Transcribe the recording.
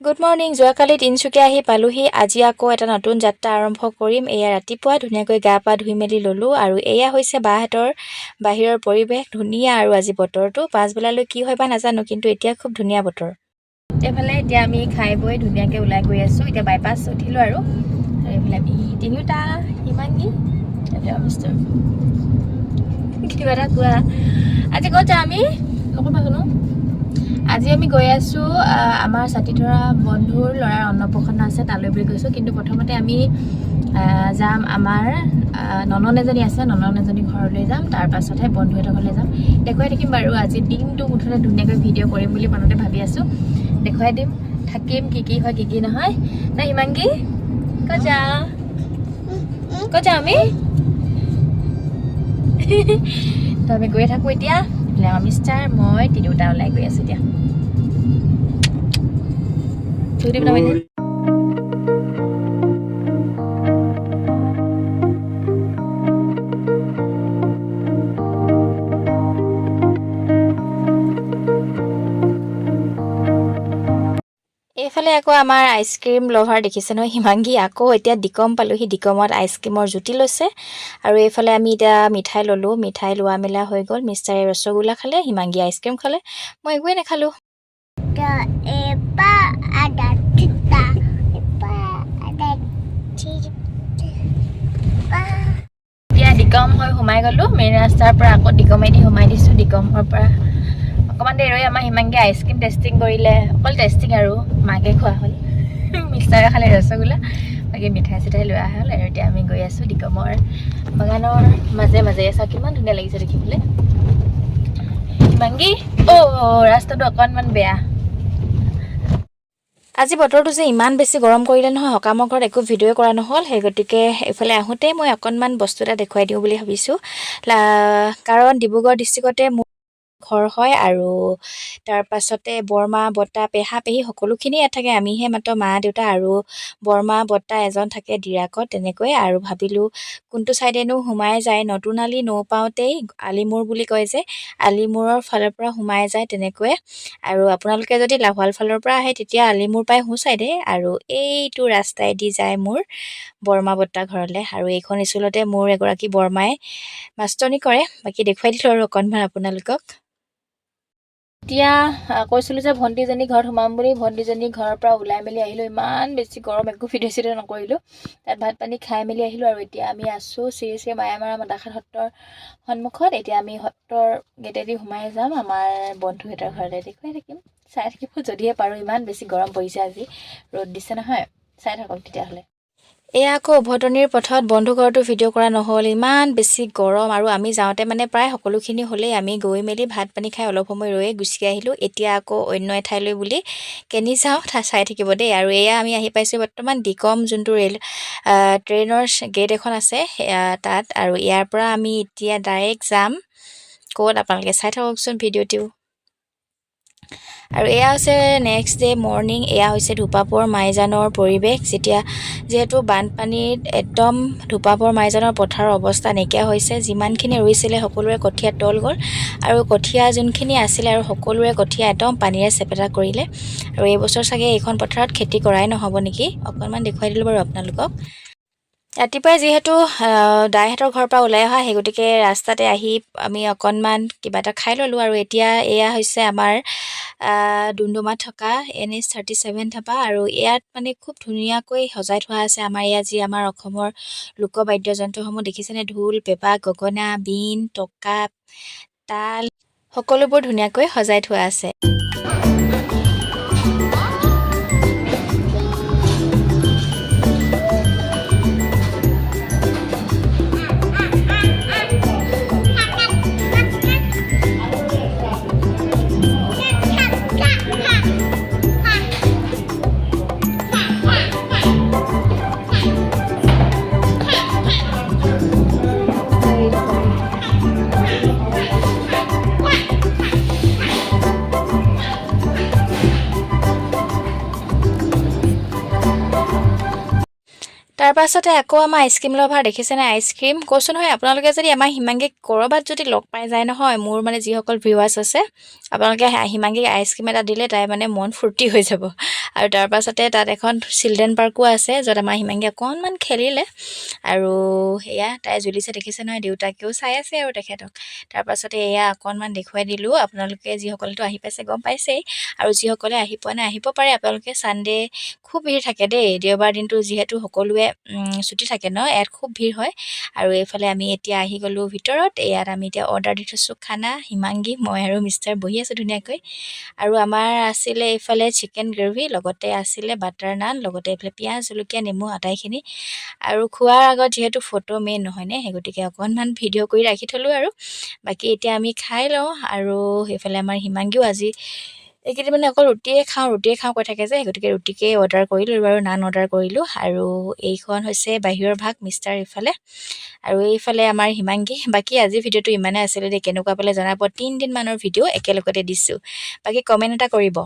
Good morning. যোৱাকালি তিনিচুকীয়া আহি পালোহি। আজি আকৌ এটা নতুন যাত্ৰা আৰম্ভ কৰিম। এয়া ৰাতিপুৱা ধুনীয়াকৈ গা পা ধুই মেলি ল'লোঁ আৰু এয়া হৈছে বাহঁতৰ বাহিৰৰ পৰিৱেশ। ধুনীয়া আৰু আজি বতৰটো। পাছবেলালৈ কি হয় বা নাজানো, কিন্তু এতিয়া খুব ধুনীয়া বতৰ। এইফালে এতিয়া আমি খাই বৈ ধুনীয়াকৈ ওলাই গৈ আছোঁ। এতিয়া বাইপাছ উঠিলোঁ আৰু এইফালে আমি তিনিওটা। হিমাংগী, মিষ্টাৰ, কিবা এটা কোৱা। আজি ক'ত যাম আমি? নকবা। আজি আমি গৈ আছোঁ, আমাৰ ছাতিধৰা বন্ধুৰ ল'ৰাৰ অন্নপ্ৰাশন আছে, তালৈ বুলি গৈছোঁ। কিন্তু প্ৰথমতে আমি যাম, আমাৰ ননদ এজনী আছে, ননদ এজনী ঘৰলৈ যাম, তাৰ পাছতহে বন্ধু এটাৰ ঘৰলৈ যাম। দেখুৱাই থাকিম বাৰু। আজি দিনটো মুঠতে ধুনীয়াকৈ ভিডিঅ' কৰিম বুলি মনতে ভাবি আছোঁ। দেখুৱাই দিম থাকিম, কি কি হয়, কি কি নহয়। নাই হিমাংগী, ক'ত যাওঁ, ক'ত যাওঁ আমি? তো আমি গৈ থাকোঁ এতিয়া। এইফালে আমাৰ মিষ্টাৰ, মই তিনিওটা ওলাই গৈ আছোঁ এতিয়া। থৈ দিম নামাই। এইফালে আকৌ আমাৰ আইচক্ৰীম লভাৰ দেখিছে নহয়, হিমাংগী। আকৌ এতিয়া ডিকম পালোহি। ডিকমত আইচক্ৰীমৰ জুতি লৈছে আৰু এইফালে আমি এতিয়া মিঠাই ল'লোঁ। মিঠাই লোৱা মেলা হৈ গ'ল। মিষ্টাৰে ৰসগোল্লা খালে, হিমাংগী আইচক্ৰীম খালে, মই একোৱেই নাখালোঁ। এপা আদা তিতা এপা আদা তিতা। এতিয়া ডিকম হৈ সোমাই গ'লোঁ। মেইন ৰাস্তাৰ পৰা আকৌ ডিকমেদি সোমাই দিছোঁ। ডিকমৰ পৰা অকণমান দেৰি ৰৈ আমাৰ হিমাংগী আইচক্ৰীম টেষ্টিং কৰিলে। অকল টেষ্টিং আৰু মাকে খোৱা হ'ল, মিষ্টাৰে খালে ৰসগোল্লা, বাকী মিঠাই চিঠাই লোৱা হ'ল। আৰু এতিয়া আমি গৈ আছোঁ ডিকমৰ বাগানৰ মাজে মাজে। চাওক, কিমান ধুনীয়া লাগিছে দেখিবলৈ। হিমাংগী, অ' ৰাস্তাটো অকণমান বেয়া। আজি বতৰটো যে ইমান বেছি গৰম কৰিলে নহয়, সকামৰ ঘৰত একো ভিডিঅ' কৰা নহ'ল। সেই গতিকে এইফালে আহোঁতে মই অকণমান বস্তু এটা দেখুৱাই দিওঁ বুলি ভাবিছোঁ। কাৰণ ডিব্ৰুগড় ডিষ্ট্ৰিক্টতে মোৰ ঘৰ হয় আৰু তাৰ পাছতে বৰমা, বৰ্তা, পেহা, পেহী সকলোখিনি ইয়াত থাকে। আমিহে মাত্ৰ মা, দেউতা আৰু বৰমা, বৰ্তা এজন থাকে ডিৰাকত তেনেকৈ। আৰু ভাবিলোঁ কোনটো ছাইডেনো সোমাই যায়। নতুন আলি নৌপাওঁতেই আলিমূৰ বুলি কয় যে, আলিমূৰৰ ফালৰ পৰা সোমাই যায় তেনেকৈয়ে। আৰু আপোনালোকে যদি লাহোৱাল ফালৰ পৰা আহে, তেতিয়া আলিমূৰ পাই সোঁ ছাইডে আৰু এইটো ৰাস্তাইদি যায় মোৰ বৰমা বৰ্তা ঘৰলৈ। আৰু এইখন স্কুলতে মোৰ এগৰাকী বৰমাই মাষ্টৰণী কৰে। বাকী দেখুৱাই দিলোঁ আৰু অকণমান আপোনালোকক। এতিয়া কৈছিলোঁ যে ভণ্টিজনী ঘৰত সোমাম বুলি, ভণ্টিজনী ঘৰৰ পৰা ওলাই মেলি আহিলোঁ। ইমান বেছি গৰম, একো ভিডিঅ' চিডিঅ' নকৰিলোঁ। তাত ভাত পানী খাই মেলি আহিলোঁ আৰু এতিয়া আমি আছোঁ শ্ৰী শ্ৰী মায়ামৰা মদাখাট সত্ৰৰ সন্মুখত। এতিয়া আমি সত্ৰৰ গেটেদি সোমাই যাম আমাৰ বন্ধুহঁতৰ ঘৰলৈ। দেখুৱাই থাকিম, চাই থাকিব যদিহে পাৰোঁ। ইমান বেছি গৰম পৰিছে আজি, ৰ'দ দিছে নহয়। চাই থাকক তেতিয়াহ'লে। এয়া আকৌ উভতনিৰ পথত বন্ধু ঘৰতো ভিডিঅ' কৰা নহ'ল, ইমান বেছি গৰম। আৰু আমি যাওঁতে মানে প্ৰায় সকলোখিনি হ'লেই। আমি গৈ মেলি ভাত পানী খাই অলপ সময় ৰৈয়ে গুচি আহিলোঁ। এতিয়া আকৌ অন্য এঠাইলৈ বুলি কেনি যাওঁ চাই থাকিব দেই। আৰু এয়া আমি আহি পাইছোঁ বৰ্তমান ডিকম যোনটো ৰেল ট্ৰেইনৰ গেট এখন আছে, সেয়া তাত। আৰু ইয়াৰ পৰা আমি এতিয়া ডাইৰেক্ট যাম ক'ত, আপোনালোকে চাই থাককচোন ভিডিঅ'টো। আৰু এয়া হৈছে নেক্সট ডে মৰ্ণিং। এয়া হৈছে ধোপাপৰ মাইজানৰ পৰিৱেশ, যেতিয়া যিহেতু বানপানীত একদম ধোপাপৰ মাইজানৰ পথাৰৰ অৱস্থা নাইকিয়া হৈছে। যিমানখিনি ৰুইছিলে সকলোৰে কঠীয়া তল গ'ল আৰু কঠীয়া যোনখিনি আছিলে আৰু সকলোৰে কঠীয়া একদম পানীৰে চেপেটা কৰিলে। আৰু এইবছৰ চাগে এইখন পথাৰত খেতি কৰাই নহ'ব নেকি। অকণমান দেখুৱাই দিলোঁ বাৰু আপোনালোকক। ৰাতিপুৱাই যিহেতু দাইহঁতৰ ঘৰৰ পৰা ওলাই অহা, সেই গতিকে ৰাস্তাতে আহি আমি অকণমান কিবা এটা খাই ল'লোঁ। আৰু এতিয়া এয়া হৈছে আমাৰ ডুমডুমাত থকা NH 37 dhaba. আৰু ইয়াত মানে খুব ধুনীয়াকৈ সজাই থোৱা আছে আমাৰ ইয়াত যি আমাৰ অসমৰ লোক বাদ্যযন্ত্ৰসমূহ। দেখিছেনে? ঢোল, পেঁপা, গগনা, বীণ, টকা, তাল সকলোবোৰ ধুনীয়াকৈ সজাই থোৱা আছে। তাৰ পাছতে আকৌ আমাৰ আইচক্ৰীম লভাৰ দেখিছেনে? আইচক্ৰীম কৈছোঁ নহয়, আপোনালোকে যদি আমাৰ হিমাংগীক ক'ৰবাত যদি লগ পাই যায় নহয়, মোৰ মানে যিসকল ভিউৱাৰ্ছ আছে, আপোনালোকে হিমাংগীক আইচক্ৰীম এটা দিলে তাই মানে মন ফূৰ্তি হৈ যাব। আৰু তাৰ পাছতে তাত এখন চিলড্ৰেন পাৰ্কো আছে, য'ত আমাৰ হিমাংগী অকণমান খেলিলে। আৰু সেয়া তাই জুলিছে, দেখিছে নহয়, দেউতাকেও চাই আছে আৰু তেখেতক। তাৰপাছতে এয়া অকণমান দেখুৱাই দিলোঁ। আপোনালোকে যিসকলেতো আহি পাইছে গম পাইছেই, আৰু যিসকলে আহি পোৱা নাই আহিব পাৰে আপোনালোকে। ছানডে খুব ভিৰ থাকে দেই। দেওবাৰ দিনটো যিহেতু সকলোৱে ছুটি থাকে ন, ইয়াত খুব ভিৰ হয়। আৰু এইফালে আমি এতিয়া আহি গ'লোঁ ভিতৰত। ইয়াত আমি এতিয়া অৰ্ডাৰ দি থৈছোঁ খানা। হিমাংগী, মই আৰু মিষ্টাৰ বহি আছোঁ ধুনীয়াকৈ। আৰু আমাৰ আছিলে এইফালে চিকেন গ্ৰেভি, লগতে আছিলে বাটাৰ নান, লগতে এইফালে পিঁয়াজ, জলকীয়া, নেমু আটাইখিনি। আৰু খোৱাৰ আগত যিহেতু ফটো মেইন নহয়নে, সেই গতিকে অকণমান ভিডিঅ' কৰি ৰাখি থ'লোঁ। আৰু বাকী এতিয়া আমি খাই লওঁ। আৰু সেইফালে আমাৰ হিমাংগীও আজি এইকেইদিন মানে অকল ৰুটিয়ে খাওঁ, ৰুটিয়ে খাওঁ কৈ থাকে যে, সেই গতিকে ৰুটিকেই অৰ্ডাৰ কৰিলোঁ আৰু নান অৰ্ডাৰ কৰিলোঁ। আৰু এইখন হৈছে বাহিৰৰ ভাগ, মিষ্টাৰ এইফালে আৰু এইফালে আমাৰ হিমাংগী। বাকী আজি ভিডিঅ'টো ইমানেই আছিলে দেই। কেনেকুৱা পালে জনাব। 3 দিনমানৰ ভিডিঅ' একেলগতে দিছোঁ। বাকী কমেণ্ট এটা কৰিব।